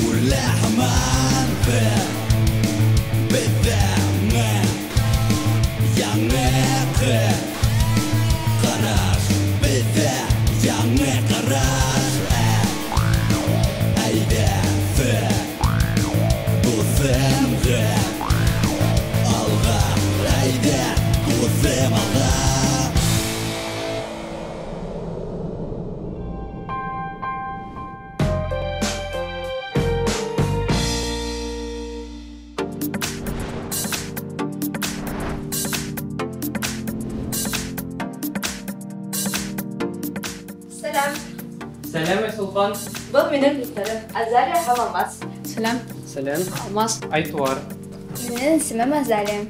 Үрлә һаман беҙҙәме яңы ҡараш, беҙҙә яңы ҡараш. Әйҙә, дуҫым, алға, әйҙә, дуҫым, алға. Сәләм. Сәләм, Айсулпан. Был минең дуҫтарым Азалия һәм Алмаз. Сәләм. Сәләм. Алмаз. Айтуар. Минең исемем Азалия.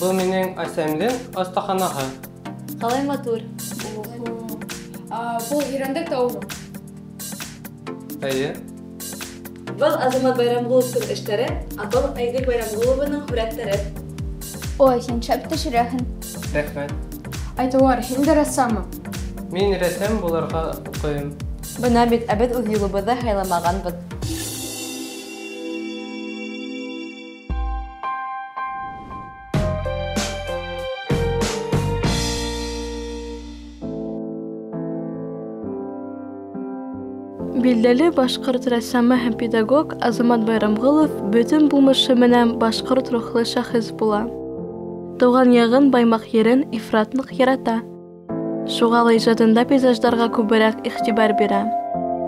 Был минең әсәмдең оҫтаханаһы. Ҡалай матур. Был Ирәндек тауымы? Эйе. Был Азамат Байрамғоловтың эштәре, ә был Айгөл Байрамғолованың һүрәттәре. Ой, һин шәп төшөрәһең. Рәхмәт. Айтуар, һин дә рәссаммы? Мин рәссам булырға уҡыйым. Бына бит, ә беҙ үҙ юлыбыҙҙы һайламағанбыҙ. Билдәле башҡорт рәссамы һәм педагог Азамат Байрамғолов бөтөн булмышы менән башҡорт рухлы шәхес була. Тыуған яғын, баймаҡ ерен ифрат ныҡ ярата. Шуға ла ижадында пейзаждарға күберәк иғтибар бирә.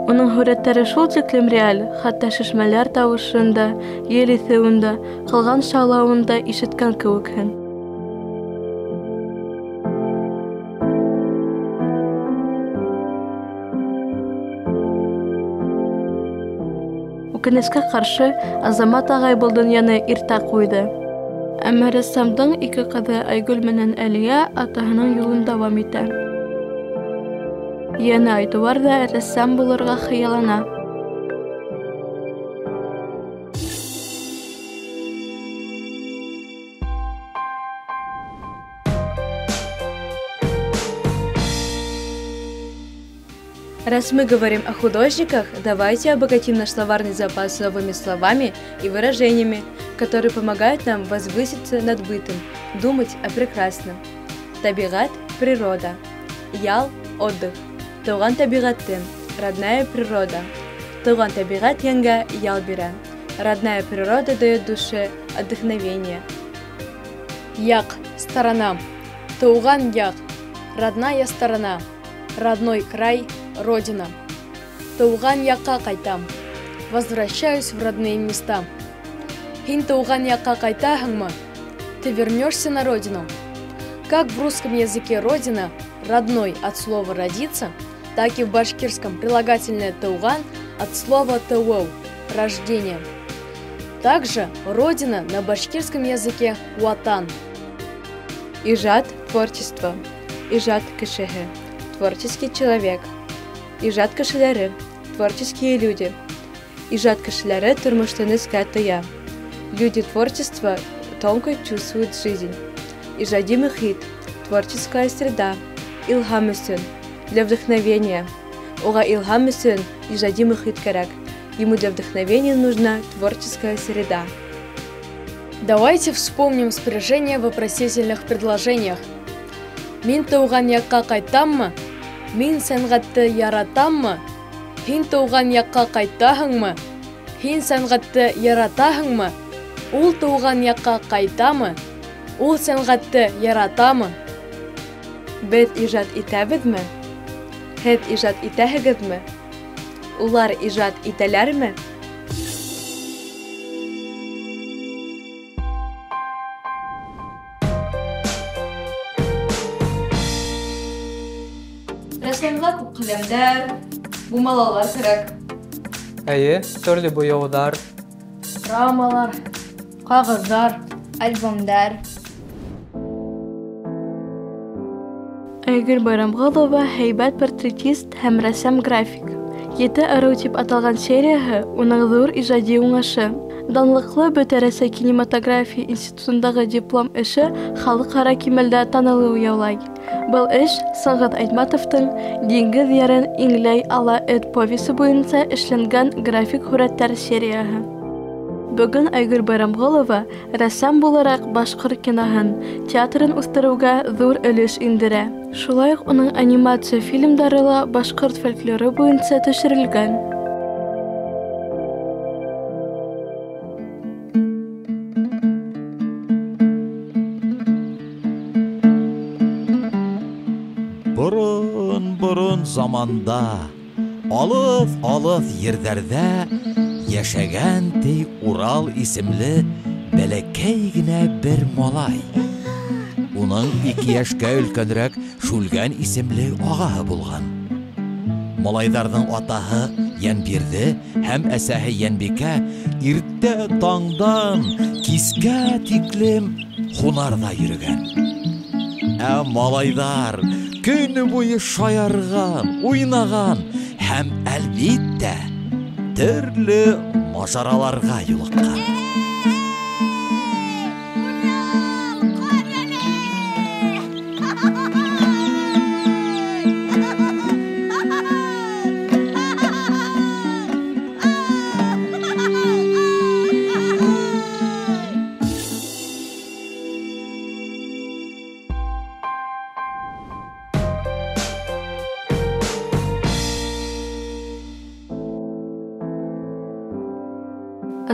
Уның һүрәттәре шул тиклем реаль, хатта шишмәләр тауышын да, ел иҫеүен дә, ҡылған шаулауын да ишеткән кеүекһең. Үкенескә ҡаршы, Азамат ағай был донъяны иртә ҡуйҙы. Әммә рәссамдың ике ҡыҙы Айгөл менән Әлиә атаһының юлын дауам итә. Йәнә Айтуар ҙа рәссам булырға хыяллана. Раз мы говорим о художниках, давайте обогатим наш словарный запас новыми словами и выражениями, которые помогают нам возвыситься над бытом, думать о прекрасном. Табиғат – природа. Ял – отдых. Тыуған табиғатым – родная природа. Тыуған табиғат йәнгә ял бирә. Родная природа дает душе отдохновение. Яҡ – сторона. Тыуған яҡ – родная сторона. Родной край – родина. Тыуған яҡҡа ҡайтам. Возвращаюсь в родные места. Һин тыуған яҡҡа ҡайтаһыңмы? Ты вернешься на родину. Как в русском языке родина, родной от слова родиться, так и в башкирском прилагательное тыуған от слова тыуыу, рождение. Также родина на башкирском языке ватан. Ижат – творчество. Ижат кешеһе – творческий человек. Ижат кешеләре – творческие люди. Ижат кешеләре тормошто нескә тоя. Люди творчества тонко чувствуют жизнь. Ижади мөхит – творческая среда. Илһам өсөн – для вдохновения. Уға илһам өсөн ижади мөхит кәрәк. Ему для вдохновения нужна творческая среда. Давайте вспомним спряжение в вопросительных предложениях. Мин тыуған яҡҡа ҡайтаммы? Мин сәнғәтте яратаммы? Һин тыуған яҡҡа ҡайтаһыңмы? Һин сәнғәтте яратаһыңмы? Ул тыуған яҡҡа ҡайтамы? Ул сәнғәтте яратамы? Беҙ ижад итәбеҙме? Һеҙ ижад итәһегеҙме? Улар ижад итәләрме? Рәссамға күп ҡәләмдәр, бумалалар кәрәк. Эйе, төрлө буяуҙар. Рамалар, ҡағыҙҙар, альбомдар. Айгөл Байрамғолова һәйбәт портретист һәм рәссам-график. Ете ырыу тип аталған серияһы уның ҙур ижади уңышы. Данлыҡлы Бөтә Рәсәй кинематография институтындағы диплом эше халыҡ-ара кимәлдә танылыу яулай. Был эш Сыңғыҙ Айтматовтың «Диңгеҙ ярын иңләй ала эт» повесы буйынса эшләнгән график һүрәттәр серияһы. Бөгөн Айгөл Байрамғолова рәссам булараҡ башҡорт киноһын, театрын үҫтереүгә ҙур өлөш индерә. Шулай уҡ уның анимация фильмдары ла башҡорт фольклоры буйынса төшөрөлгән. Борон-борон заманда, алыҫ-алыҫ ерҙәрҙә йәшәгән ти Урал исемле бәләкәй генә бер малай. Уның 2 йәшкә өлкәнерәк Шүлгән исемле ағаһы булған. Малайҙарҙың атаһы Йәнбирҙе һәм әсәһе Йәнбикә иртә таңдан кискә тиклем һунарҙа йөрөгән. Ә малайҙар көнө буйы шаярған, уйнаған һәм әлбиттә төрлө мажараларға юлыҡҡан.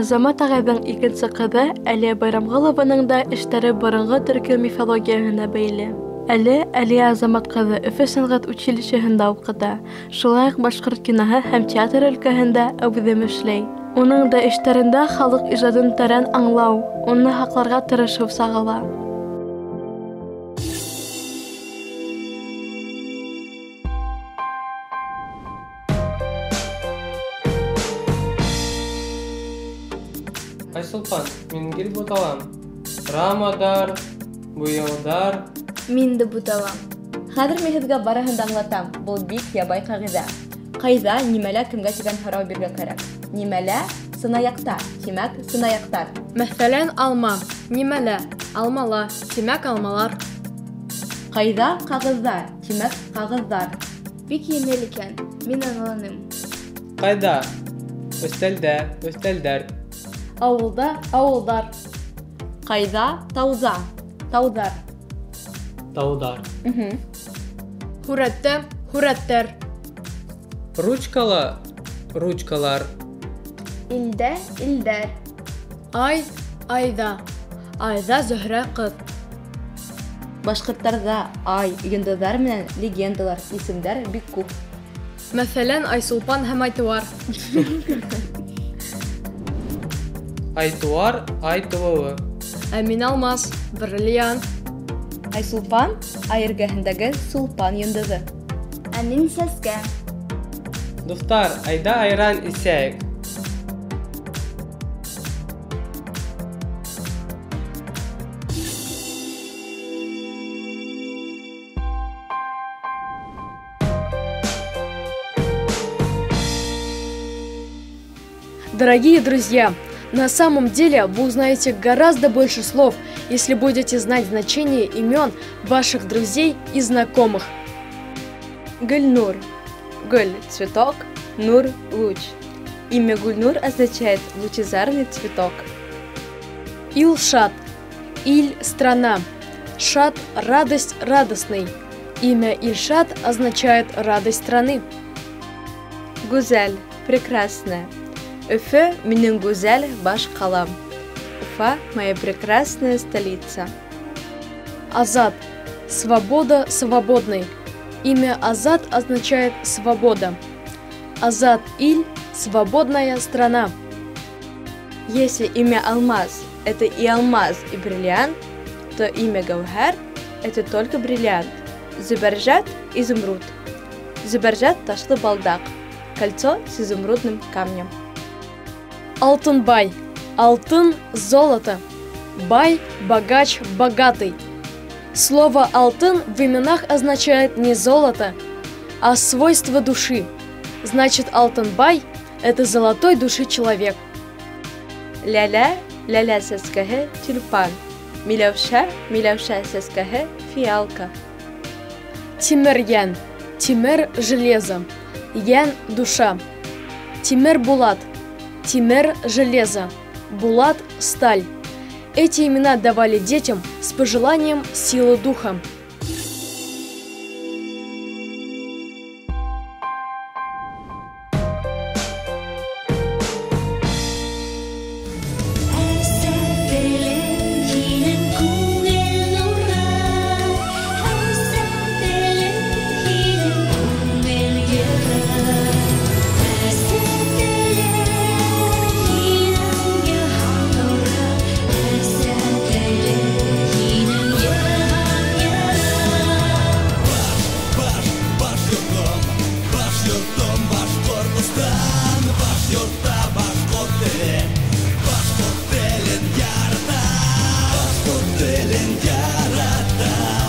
Азамат ағайҙың икенсе ҡыҙы Әлиә Байрамғолованың да эштәре боронғо төркө мифологияһына бәйле. Әле Әлиә Азамат ҡыҙы Өфө сәнғәт училищеһында уҡыта, шулай уҡ башҡорт киноһы һәм театр өлкәһендә әүҙем эшләй. Уның да эштәрендә халыҡ ижадын тәрән аңлау, уны һаҡларға тырышыу сағыла. Айсулпан, мин гел буталам. Рамадар, буяуҙар. Мин дә буталам. Хәҙер мин һеҙгә барыһын да аңлатам. Был бик ябай ҡағиҙә. Ҡайҙа, нимәлә, кемгә тигән һорау бирергә кәрәк. Нимәлә? Сынаяҡта. Тимәк, сынаяҡтар. Мәҫәлән, алма. Нимәлә? Алмала. Тимәк, алмалар. Ҡайҙа? Ҡағыҙҙа. Тимәк, ҡағыҙҙар. Бик еңел икән. Мин аңланым. Ҡайҙа? Өҫтәлдә, өҫтәлдәр. Ауылда, ауылдар. Ҡайҙа? Тауҙа. Тауҙар. Тауҙар. Һүрәттә, һүрәттәр. Ручкала, ручкалар. Илдә, илдәр. Ай, айҙа. Айҙа Зөһрә ҡыҙ. Башҡорттарҙа ай, йондоҙҙар менән легендалар, исемдәр бик күп. Мәҫәлән, Айсулпан һәм Айтыуар. Айтыуар, ай тыуыуы. Ә мин алмаз, бриллиант. Айсулпан, ай эргәһендәге Сулпан йондоҙо. Ә мин сәскә. Дуҫтар, айҙа айран эсәйек. Дорогие друзья, на самом деле вы узнаете гораздо больше слов, если будете знать значение имен ваших друзей и знакомых. Гульнур. Гуль – цветок, Нур – луч. Имя Гульнур означает лучезарный цветок. Илшат. Иль – страна. Шат – радость, радостный. Имя Ильшат означает радость страны. Гузель – прекрасная. Өфө – минең гүзәл баш ҡалам. Уфа – моя прекрасная столица. Азат. Свобода, свободный. Имя Азат означает свобода. Азат Иль – свободная страна. Если имя Алмаз – это и алмаз, и бриллиант, то имя Гаухар – это только бриллиант. Зубаржат – изумруд. Зубаржат – ташлы балдак, кольцо с изумрудным камнем. Алтынбай. Алтын – золото. Бай – богач, богатый. Слово «алтын» в именах означает не золото, а свойство души. Значит, Алтынбай – это золотой души человек. Ләлә, ләлә сәскәһе, тюльпан. Миләүшә, миләүшә сәскәһе, фиалка. Тимер йән, тимер железо, йән душа. Тимер булат, тимер железо, булат сталь. Эти имена давали детям с пожеланием силы духа. Башҡорт телен ярата.